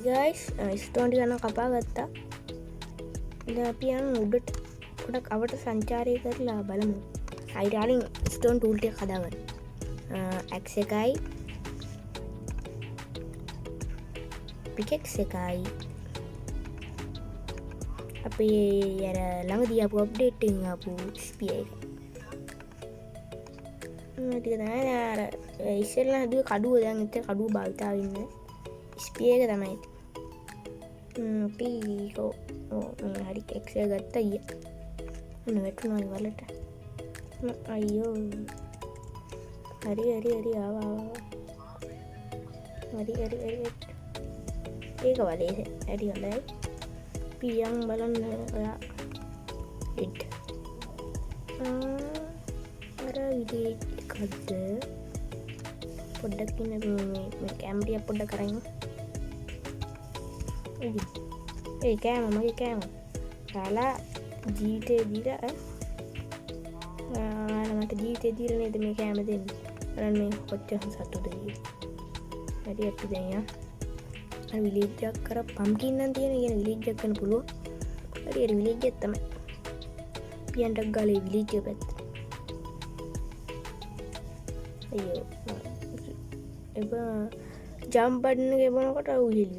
Guys, stone ටික නම් කපා ගත්තා. දැන් අපි යන් උඩට පොඩක් අවට සංචාරය කරලා බලමු. හරි ඩාලින්, ස්ටෝන් ටූල් ටික හදාගන්න. ඇක්ස් එකයි පිකෙක්ස් එකයි අපි අර ළඟදී ආපු අප්ඩේට් එකෙන් ආපු ස්පියර් එක. මේ ටික තමයි අර ඉස්සෙල්ලා හදුවේ කඩුව. දැන් ඉතින් කඩුව භාවිතා වෙන්නේ ස්පියර් එක තමයි ඉතින්. අපි ඔව්, මේ හරි එක්ස් එක ගත්තා ඊයේ. ඔන්න වැටුණා නේ වලට. අයියෝ. හරි හරි හරි ආවා ආවා. හරි හරි හරි හරි. ඒක වලේ හරි හොඳයි. අපි යන් බලන්න ඔයා එඩ්. අර විදිහේ එකක්ද? පොඩ්ඩක් ඉන්න මේ කැමරිය පොඩ්ඩක් අරන් ඉන්න. ඒ කෑම මගේ කෑම. කාලා ජීවිතේ දීලා, ඈ? මට ජීවිතේ දීලා නේද මේ කෑම දෙන්නේ. බලන්න මේ කොච්චර සතුටුද කියලා. හරි අපි දැන් යන්. අර විලේජ් එකක් කර පම්කින් නම් තියෙන කියන විලේජ් එකක් කරන්න පුළුවන්. හරි හරි විලේජ් එකක් තමයි. පියන්ටක් ගාලේ විලේජ් එක පැත්ත. අයියෝ. එබ ජම්ප් බටන් එක එබනකොට උහිල්ල.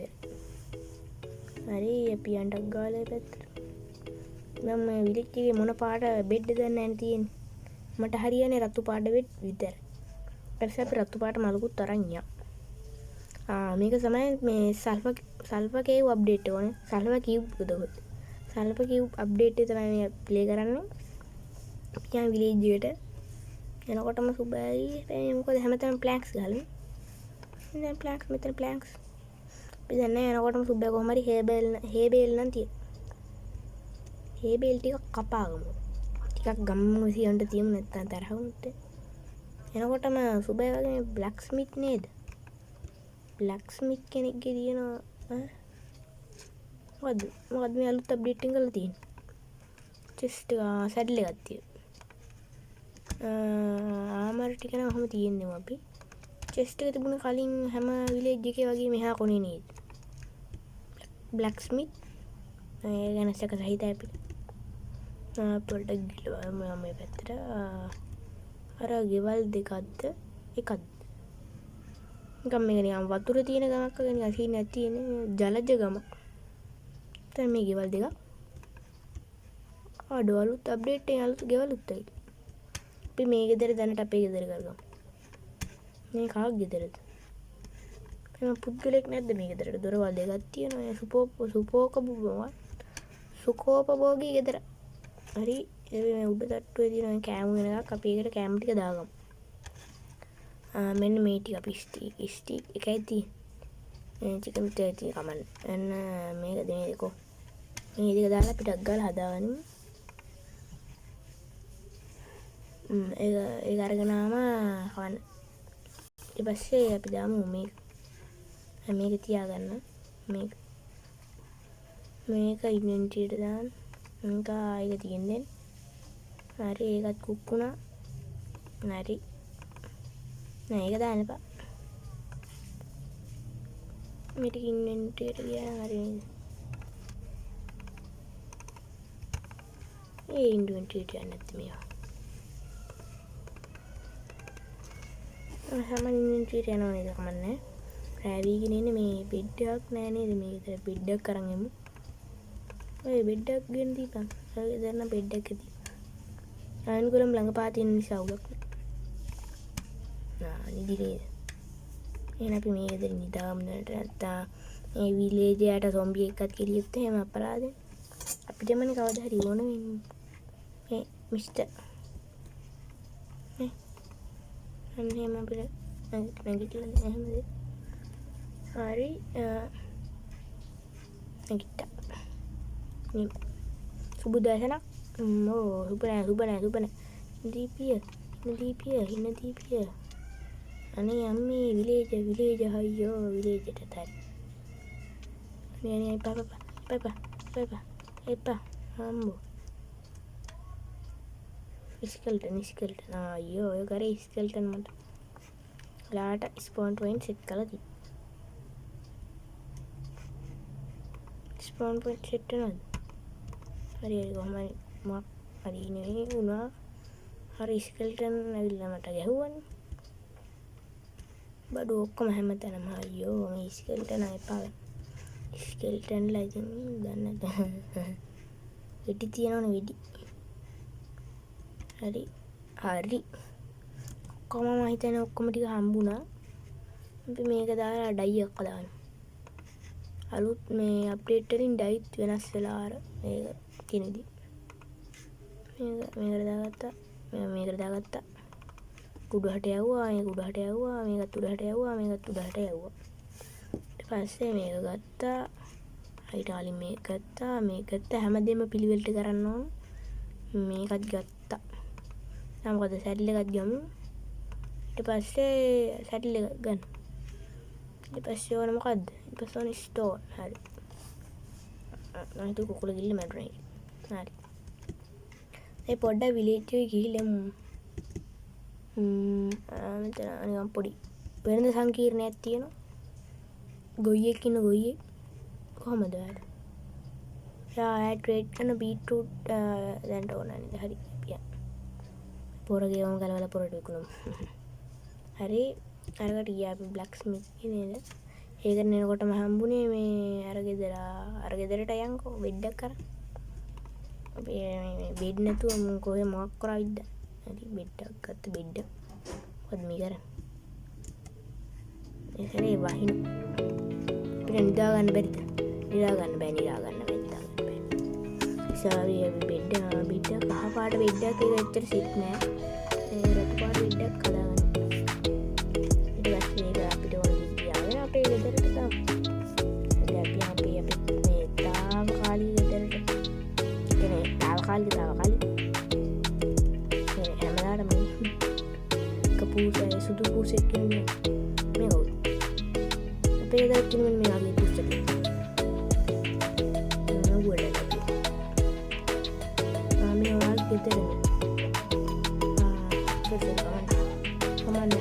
හරි අපි යන්ටක් ගාලේ පැත්තට. මම මේ විලේජ් එකේ මොන පාට බෙඩ් දන්නේ නැහැ තියෙන්නේ. මට හරියන්නේ රතු පාට බෙඩ් විතරයි. ඊට පස්සේ අපි රතු පාට මලකුත් අරන් ගියා. මේක තමයි මේ සල්ෆර් කේව් අප්ඩේට් එක ඕනේ. සල්ෆර් කියුබ් උදව්. සල්ෆර් කියුබ් අප්ඩේට් එක තමයි මේ ප්ලේ කරන්නේ. අපි යන විලේජ් එකට. එනකොටම සුබයි. හැබැයි මොකද හැමතැනම ප්ලැන්ක්ස් ගහලා. දැන් ප්ලැන්ක්ස් මෙතන ප්ලැන්ක්ස්. අපි දැන් නෑ එනකොටම සුබයි කොහොම හරි හේබේල් නම් තියෙනවා. හේබේල් ටිකක් කපාගමු. ටිකක් ගම්මු විසියන්ට තියමු නැත්තම් තරහ වුණොත්. එනකොටම සුබයි වගේ මේ බ්ලැක් ස්මිත් නේද? බ්ලැක් ස්මිත් කෙනෙක්ගේ තියෙනවා, ඈ? මොකද්ද මේ අලුත් අප්ඩේට් එක කරලා තියෙන්නේ? චෙස්ට් එක, සැඩල් එකක් තියෙනවා. ආමර් ටික නම් ඔහොම තියෙන්නේ අපි. චෙස්ට් එක තිබුණ කලින් හැම විලේජ් එකේ වගේ මෙහා කොනේ නේද? බ්ලැක් ස්මිත් ඒ ගැන සැක සහිතයි අපිට. පොඩ්ඩක් ගිහලා බලමු මේ පැත්තට. අර ගෙවල් දෙකක්ද එකක්ද? නිකන් මේක නිකන් වතුර තියෙන ගමක් වගේ නිකන් සීන් එකක් තියෙන්නේ. ජලජ ගමක්. දැන් මේ ගෙවල් දෙකක්. අඩෝ අලුත් අප්ඩේට් එකෙන් අලුත් ගෙවලුත් ඇවිල්ලා. අපි මේ ගෙදර දැනට අපේ ගෙදර කරගමු. මේ කාගේ ගෙදරද? එහෙම පුද්ගලෙක් නැද්ද මේ ගෙදරට? දොරවල් දෙකක් තියෙනවා. ඒ සුපෝක බොමක්. සුකෝපභෝගී ගෙදර. හරි ඒ මේ උඩ තට්ටුවේ තියෙන කෑම වෙන එකක් අපි ඒකට කෑම ටික දාගමු. මෙන්න මේ ටික අපි ස්ටික් එකයි තියෙන්නේ. මේ චිකන් ටිකයි තියෙන්නේ කමන්න. එන්න මේක මේ කො. මේ දෙක දාලා අපි ටක් ගාලා හදාගනිමු. ඒක අරගෙන ආවම කවන්න. ඊට පස්සේ අපි දාමු මේක. මේක තියාගන්න. මේක. මේක ඉන්වෙන්ටරියට දාන්න. මේක ආයෙ තියෙන්නේ. හරි ඒකත් කුක් වුණා. හරි. නෑ ඒක දාන්න එපා. මේ ටික ඉන්වෙන්ටරියට ගියා හරි නේද? ඒ ඉන්වෙන්ටරියට යන්නේ නැත්නම් මේවා. සාමාන්‍ය ඉන්වෙන්ටරියට යනවා නේද කමන්නේ. රෑ වීගෙන ඉන්නේ මේ බෙඩ් එකක් නෑ නේද මේ විතර බෙඩ් එකක් අරන් එමු. ඔය බෙඩ් එකක් ගෙන දීපන්. ඔය ගෙදර නම් බෙඩ් එකක් ඇති. අයන් ගොලම් ළඟ පා තියෙන නිසා අවුලක් නෑ. නිදි නේද? එහෙනම් අපි මේ ගෙදර නිදාගමු දැනට. නැත්තම් මේ විලේජ් එකට සොම්බි එක්කත් කිරියොත් එහෙම අපරාධේ. අපිටමනේ කවදා හරි ඕන වෙන්නේ. මේ මිස්ටර්. නේ. අන්න එහෙම අපිට නැගිටලා නෑ එහෙමද? හරි නැගිට්ටා. මේ සුබ දර්ශනක්. ඔව්, සුබ නෑ, සුබ නෑ, සුබ නෑ. දීපිය, දීපිය, ඉන්න දීපිය. අනේ අම්මේ විලේජ, විලේජ හයියෝ, විලේජට හරි. අනේ අනේ එපා, එපා, එපා, එපා, එපා, එපා. අම්බෝ. Skeleton, skeleton. අයියෝ, ඔය කරේ ස්කෙල්ටන් මට. ලාට ස්පෝන් පොයින්ට් සෙට් කරලා තියෙනවා. රිස්පෝන් පොයින්ට් සෙට් වෙනවද? හරි හරි, කොහොම හරි මොකක් හරි නෙවෙයි වුණා. හරි, ස්කෙල්ටන් ඇවිල්ලා මට ගැහුවනේ. බඩු ඔක්කොම හැමතැනම. අයියෝ, මේ ස්කෙල්ටන් එපා වෙනවා. ස්කෙල්ටන්ලා ඉතින් දන්නේ නැහැ. වෙඩි තියනවනේ, වෙඩි. හරි හරි, ඔක්කොම මම හිතන්නේ ඔක්කොම ටික හම්බුණා. අපි මේක දාලා ඩයි එකක් දාන්න. අලුත් මේ අප්ඩේට් වලින් ඩයිත් වෙනස් වෙලා අර මේක තියෙන විදිහ. මේක මේකට දාගත්තා. මේක මේකට දාගත්තා. උඩහට යවුවා, මේක උඩහට යවුවා, මේකත් උඩහට යවුවා, මේකත් උඩහට යවුවා. ඊට පස්සේ මේක ගත්තා. ඊට කලින් මේක ගත්තා, මේක ගත්තා. හැමදේම පිළිවෙලට කරන්න ඕන. මේකත් ගත්තා. දැන් මොකද, සැඩල් එකත් ගමු. ඊට පස්සේ සැඩල් එක ගන්න. ඊට පස්සේ ඕන මොකද්ද? ඊට පස්සේ ඕන ස්ටෝන්. හරි. මම හිතුව කුකුල ගිහිල්ලා මැරුණා කියලා. හරි. මේ පොඩ්ඩක් විලේජ් එකේ ගිහිල්ලා මෙතන නිකන් පොඩි වෙනද සංකීර්ණයක් තියෙනවා. ගොයියෙක් ඉන්න ගොයියෙක්. කොහමද ඔයාලා? එයා ආය ට්‍රේඩ් කරන බීට්‍රූට් දැන්ට ඕන නේද? හරි. අපි යන්. පොරගේ වම ගලවලා පොරට විකුණමු. හරි. අරකට ගියා අපි බ්ලැක් ස්මිත් නේද? ඒකට එනකොටම හම්බුනේ මේ අර ගෙදර, අර ගෙදරට යන්කෝ බෙඩ් එකක් අරන්. අපි මේ බෙඩ් නැතුව මුන් කොහේ මොකක් කරාවිද? හරි, බෙඩ් එකක් ගත්ත. බෙඩ් එක. මොකද මේ කරන්නේ? මේ සැරේ වහින. අපිට නිදා ගන්න බැරිද? නිදා ගන්න බෑ, නිදා ගන්න බෑ, නිදා ගන්න බෑ. ඉස්සාවි අපි බෙඩ් එක, බෙඩ් එක කහ පාට බෙඩ් එකක්, ඒක ඇත්තට සෙට් නෑ. ඒ රතු පාට බෙඩ් එකක් හදාගන්න. ඊට පස්සේ ඒක අපිට ඕන විදියට යාගෙන අපේ ගෙදරට දාමු. දැන් අපි අපි අපි මේ තාවකාලික ගෙදරට, කියන්නේ තාවකාලික මේ හැමදාටම එක පූසයි, සුදු පූසෙක් කියන්නේ මේ කවුද? අපේ ගෙදරට තියෙන මේ වගේ පූසෙක්. නගුවල අපි. ආ, මේ ඔයාගේ ගෙදරනේ. ආ, සර් සර්, කමන්න. කමන්න.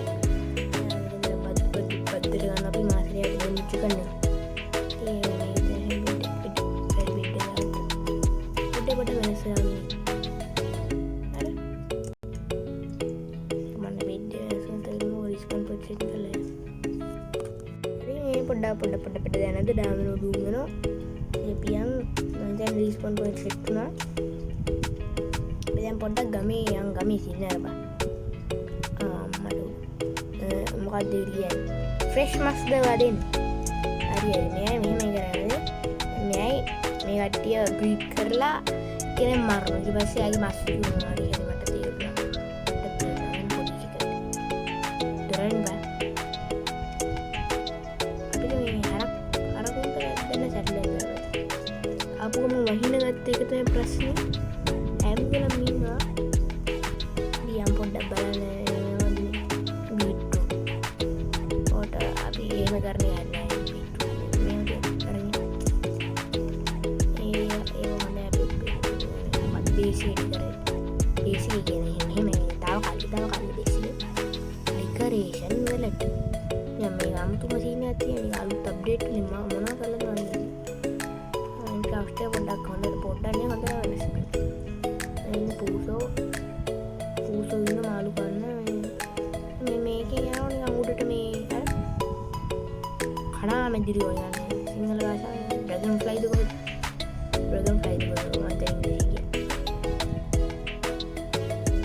ගෙදර බද්ද බද්ද බද්දට ගන්න අපි මාසෙට දෙන්න චිකන් එක. ඒ මේ දැන් බෙඩ් බෙඩ් බෙඩ් බෙඩ් දාන්න. පොඩ පොඩ වෙනස් වෙනවා මේ. හරි. කමන්න, බෙඩ් සුන්දරම රිස්පොන්ස් පොඩ් සෙට් කරලා යන්න. හරි, මේ පොඩ්ඩක් පොඩ පොඩ පොඩ දැනද ඩාම් වෙනවා, ඩූම් වෙනවා. ඒ පියන් මම දැන් රිස්පොන්ස් පොයින්ට් සෙට් වුණා. අපි දැන් පොඩ්ඩක් ගමේ යන්, ගමේ සින්න අර බා. ආ, මඩු. මොකක්ද ඒ කියන්නේ? ෆ්‍රෙෂ් මස්ද වදින්න. හරි හරි, මෙයයි මෙහෙම කරන්නේ. මෙයයි මේ කට්ටිය බ්‍රීඩ් කරලා කෙනෙක් මරනවා. ඊට පස්සේ ආගේ මස් විකුණනවා. හරි හරි, මට තේරුණා. මට තේරුණා. මම පොඩි එකකට. දොරෙන් බා. අපිට මේ හරක් හරකුන්ට දෙන්න සැටල් එක කරලා. ආපු ගමන් වහින ගත්ත එක තමයි ප්‍රශ්නේ. හැම වෙලම ඉන්නවා. ලියම් පොඩ්ඩක් බලන්න බීට්‍රූට්. ඔට අපි එහෙම කරන්න යන්නේ නැහැ බීට්‍රූට්. මේව කරන්නේ. ඒ ඒව හොඳයි, අපි මොකක්ද බේසික් කරේ. බේසික් කියන්නේ එහෙම එහෙම තාවකාලික තාවකාලික බේසික්. ඩෙකරේෂන් වලට. දැන් මේ අමුතුම සීන් එකක් තියෙන නිකන් අලුත් අප්ඩේට් වලින් මම මොනවා කරලාද මන් දන්නේ. මයින්ක්‍රාෆ්ට් එක පොඩ්ඩක් හොඳට, පොඩ්ඩක් නේ, හොඳට වෙනස් කරනවා. මේ පූසෝ පූසෝ ඉන්න මාළු කන්න මේ මේකෙන් යනවා නිකන් උඩට මේ අර කණා මැදිරියෝ යන්නේ සිංහල භාෂාවෙන් ඩ්‍රැගන් ෆ්ලයිද කොහෙද? ඩ්‍රැගන් ෆ්ලයිද කොහෙද, මම හිතන්නේ ඉංග්‍රීසි කියන්නේ.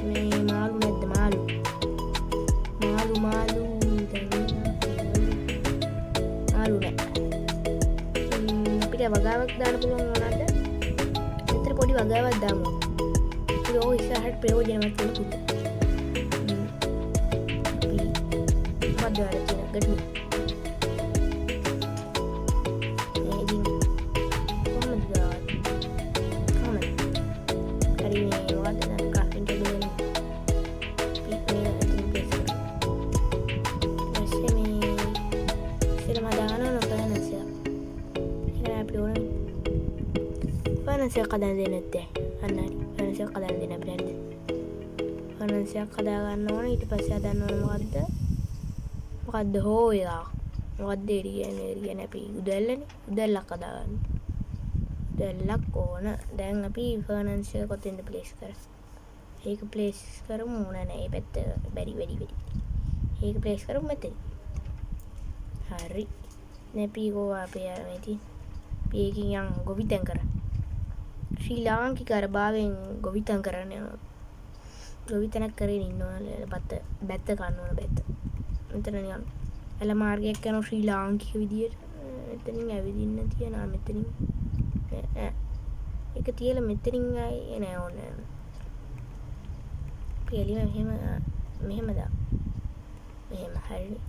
මේ මාළු නැද්ද? මාළු මාළු මාළු මාළු නෑ. අපිට වගාවක් දාන්න පුළුවන් වුණාද? මෙතන පොඩි වගාවක් දාමු. ඒක ඔය ඉස්සරහට ප්‍රයෝජනවත් වෙන පුළුවන්. අපි මොකද්ද ඔයාලා කියන ගැටලුව? මේ ඉතින් කොහොමද දාන්නේ? කොහොමද? හරි, මේ මොකද්ද දැන් ක්‍රාෆ්ටිං ටේබල් එක අපි මේ එතන ප්ලේස් කරමු. ඊට පස්සේ මේ ඉස්සෙල්ලාම හදාගන්න ඕන ෆර්නස් එක. ඒක අපි ඕන ෆර්නස් එකක් හදන්න දෙන්නේ නැත්තේ. අන්න හරි. ෆර්නස් එකක් හදන්න දෙන්න අපිට, හරිද? ෆර්නස් එකක් හදා ගන්න ඕන. ඊට පස්සේ හදන්න ඕන මොකද්ද? මොකද්ද හෝ එකක්. මොකද්ද ඒ කියන්නේ? ඒ කියන්නේ අපි උදැල්ලනේ. උදැල්ලක් හදා ගන්න. දැල්ලක් ඕන. දැන් අපි ෆර්නස් එක කොතෙන්ද ප්ලේස් කරන්නේ? ඒක ප්ලේස් කරමු. නෑ නෑ, මේ පැත්ත බැරි බැරි බැරි. ඒක ප්ලේස් කරමු මෙතන. හරි. දැන් අපි කෝ අපේ අර මේ තියෙන. අපි ඒකෙන් යන් ගොවිතැන් කරන්න. ශ්‍රී ලාංකික අර භාවයෙන් ගොවිතැන් කරන්න යනවා. ගොවිතැනක් කරගෙන ඉන්නවා. බැත්ත කන්න ඕන බැත්ත. මෙතන නිකන් ඇල මාර්ගයක් යනවා ශ්‍රී ලාංකික විදියට. මෙතනින් ඇවිදින්න තියනවා. මෙතනින් නෑ. ඒක තියලා මෙතනින් ආයේ නෑ ඕනේ. අපි එළිම මෙහෙම දා. මෙහෙම හරිනේ.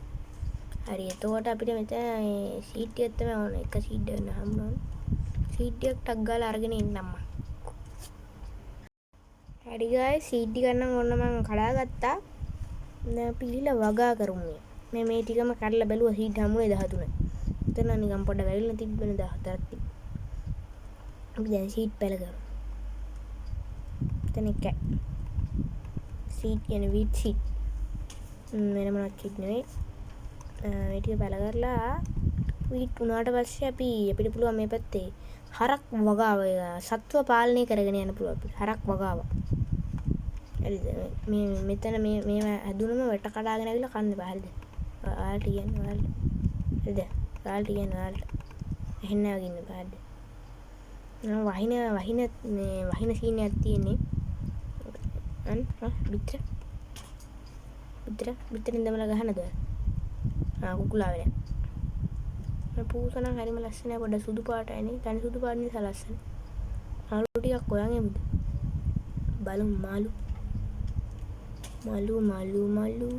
හරි, එතකොට අපිට මෙතන මේ සීට් ටිකක් තමයි ඕනේ. එක සීට් එකක් නෑ හම්බුනොත්. සීට් ටිකක් ටක් ගාලා අරගෙන එන්නම් මං. හරි ගායිස්, සීට් ටිකක් නම් ඔන්න මං කඩාගත්තා. දැන් අපි ගිහලා වගා කරමු මේ. මේ ටිකම කඩලා බැලුවා සීට් හම්බුනේ 13. එතන නිකන් පොඩ වැగిරෙන තිබ්බනේ 14ක් තිබ්බ. අපි දැන් සීට් පැල කරමු. එතන එකයි. සීට් කියන්නේ වීට් සීට්. වෙන මොනවත් සීට් නෙවෙයි. මේ ටික පැල කරලා වීට් වුණාට පස්සේ අපිට පුළුවන් මේ පැත්තේ හරක් වගාව, සත්ව පාලනය කරගෙන යන්න පුළුවන් අපිට. හරක් වගාව. හරිද? මේ මෙතන මේවා හැදුනම වැට කඩාගෙන ඇවිල්ලා කන්න එපා. හරිද? ඔයාලට කියන්නේ ඔයාලට. හරිද? ඔයාලට කියන්නේ ඔයාලට. ඇහෙන්නේ නැහැ වගේ ඉන්න එපා. හරිද? මම මේ වහින සීන් එකක් තියෙන්නේ. අන්න, ආ, බිත්‍ර. බිත්‍රින් දමලා ගහනද? ආ, කුකුලා ආවේ නෑ. මේ පූස නම් හරිම ලස්සනයි. පොඩ්ඩක් සුදු පාටයි නේ. තනි සුදු පාට නිසා ලස්සනයි. මාළු ටිකක් හොයන් එමුද? බලමු මාළු. මාළු, මාළු, මාළු.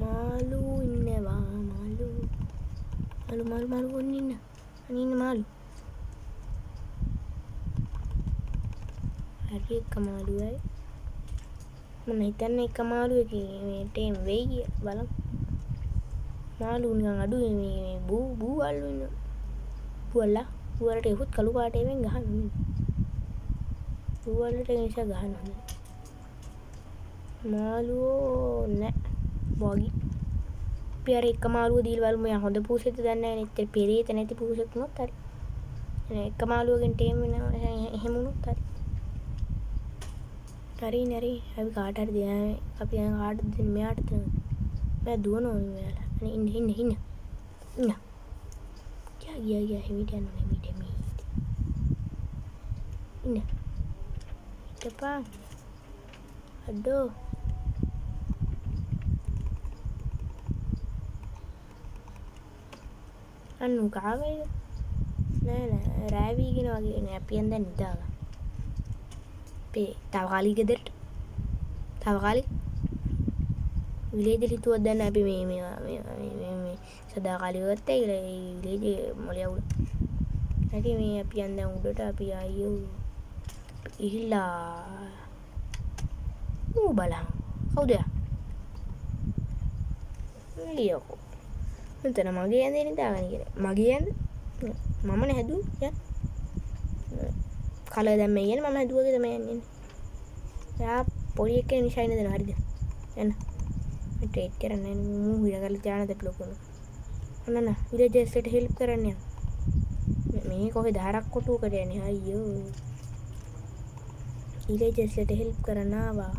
මාළු ඉන්නවා, මාළු. මාළු, මාළු, මාළු ඔන්න ඉන්න. අනේ ඉන්න මාළු. හරි එක මාළුවයි. මම හිතන්නේ එක මාළුවෙක් මේ ටේම් වෙයි කියලා. බලමු. මාළු නිකන් අඩුයි මේ බූ අල්ලු ඉන්නවා. බූ අල්ලා. බූ අල්ලට එහුත් කළු පාට එවෙන් ගහන්න ඕනේ. බූ අල්ලට ඒ නිසා ගහන්න හොඳයි. මාළුවෝ නෑ. වගේ. අපි අර එක මාළුව දීලා බලමු. එයා හොඳ පූසෙක්ද දන්නේ නෑ නේ. එච්චර පෙරේත නැති පූසෙක් වුණොත් හරි. එන එක මාළුවගෙන් ටේම් වෙනවා. එහෙම වුණොත් හරි. හරි නරි. අපි කාට හරි දෙනවා. අපි දැන් කාටද දෙන්නේ? මෙයාට දෙනවා. මෙයා දුවනවා නේ මෙයාලා. අනේ ඉන්න, ඉන්න, ඉන්න. ඉන්න. ගියා, ගියා, ගියා. හිමීට යන්න ඕනේ. හිමීට, හිමීට. ඉන්න. හිටපන්. අඩෝ. අන්න උ කාවේද? නෑ නෑ රෑ වීගෙන වගේ නෑ. අපි යන් දැන් නිදාගන්න. අපේ තව කාලෙක ගෙදරට. තව කාලෙක විලේජ් හිතුවක් දැන් අපි මේ මේවා මේවා මේ මේ මේ සදාකාලිකව ගත්තා කියලා. ඒ විලේජ් මොලේ අවුල. හරි මේ අපි යන් දැන් උඩට. අපි ආයියෝ ගිහිල්ලා ඌ බලන් කවුද යා? ලියකෝ. මෙතන මගේ ඇඳේ නිදාගන්න කියලා. මගේ ඇඳ මමනේ හැදුවේ. යන් කලර් දැන් මේ යන්නේ මම හැදුවා කියලා තමයි යන්නේ. යා පොඩි එකේ නිසා ඉන්න දෙනවා. හරිද? යන්න. මේ ට්‍රේඩ් කරන්න යන්නේ. මූ හිර කරලා තියාන දැන් ලොකුම. අන්න අන්න විලේජර්ස් ට හෙල්ප් කරන්න යන්න. මේ කොහෙද හරක් කොටුවකට යන්නේ? අයියෝ. විලේජර්ස් ට හෙල්ප් කරන්න ආවා.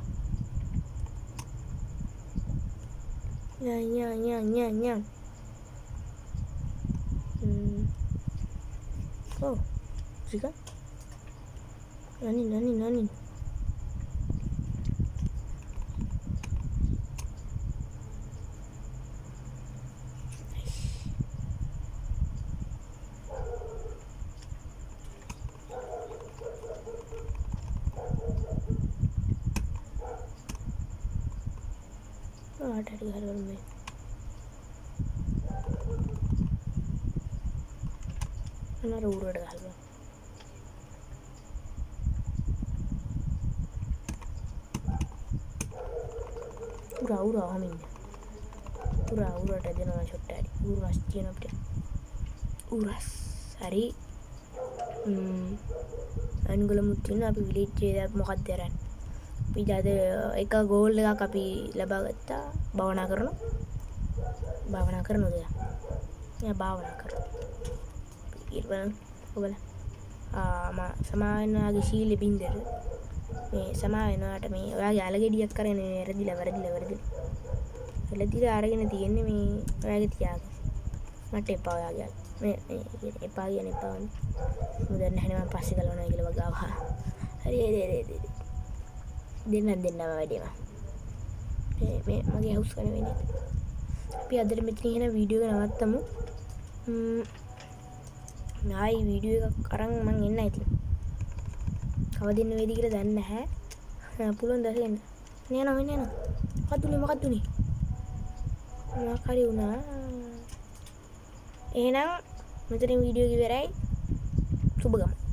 යා යා යා යා යා. ඔව්. සිකා. නනි නනි නනි. ආට හරි ගහලා බලමු මේ. අන්න අර ඌරට ගහලා බලමු. ඌරා ඌරා ඔහම ඉන්න. ඌරා ඌරට දෙනවා ෂොට් හරි. ඌර රස් තියෙන අපිට. ඌරස් හරි. අනුගලමුත් තියෙනවා. අපි විලේජ් එකේ මොකක්ද කරන්නේ? අපි අද එක ගෝල් එකක් අපි ලබා ගත්තා. භාවනා කරනවා. භාවනා කරනවද එයා? එයා භාවනා කරනවා. ඊට බලන්න ඔබලා. ආ, මා සමා වෙන්න ඔයාගේ ශීලෙ බින්දට. මේ සමා වෙනවාට මේ ඔයාගේ අලගෙඩියක් අරගෙන වැරදිලා වැරදිලා වැරදිලා. වැරදිලා අරගෙන තියෙන්නේ මේ ඔයාගේ තියාගන්න. මට එපා ඔයාගේ අල. මේ මේ එපා කියන එපා වන්නේ. මොකද නැහැ නේ, මං පස්සේ ගලවනවා කියලා වගාව. හරි හරි හරි හරි. දෙන්නම් දෙන්නම වැඩේ මං. මේ මේ මගේ හවුස් කන වෙන්නේ. අපි අදට මෙතන එහෙනම් වීඩියෝ එක නවත්තමු. ආයි වීඩියෝ එකක් අරන් මං එන්න ඉතින්. කවද එන්න වේද කියලා දන්නේ නැහැ. පුළුවන් දවසක එන්න. නෑ නෑ නෑ නෑ. මොකක්ද උනේ, මොකක්ද උනේ? මොකක් හරි වුණා. එහෙනම් මෙතනින් වීඩියෝ එක ඉවරයි. සුබ ගමන්.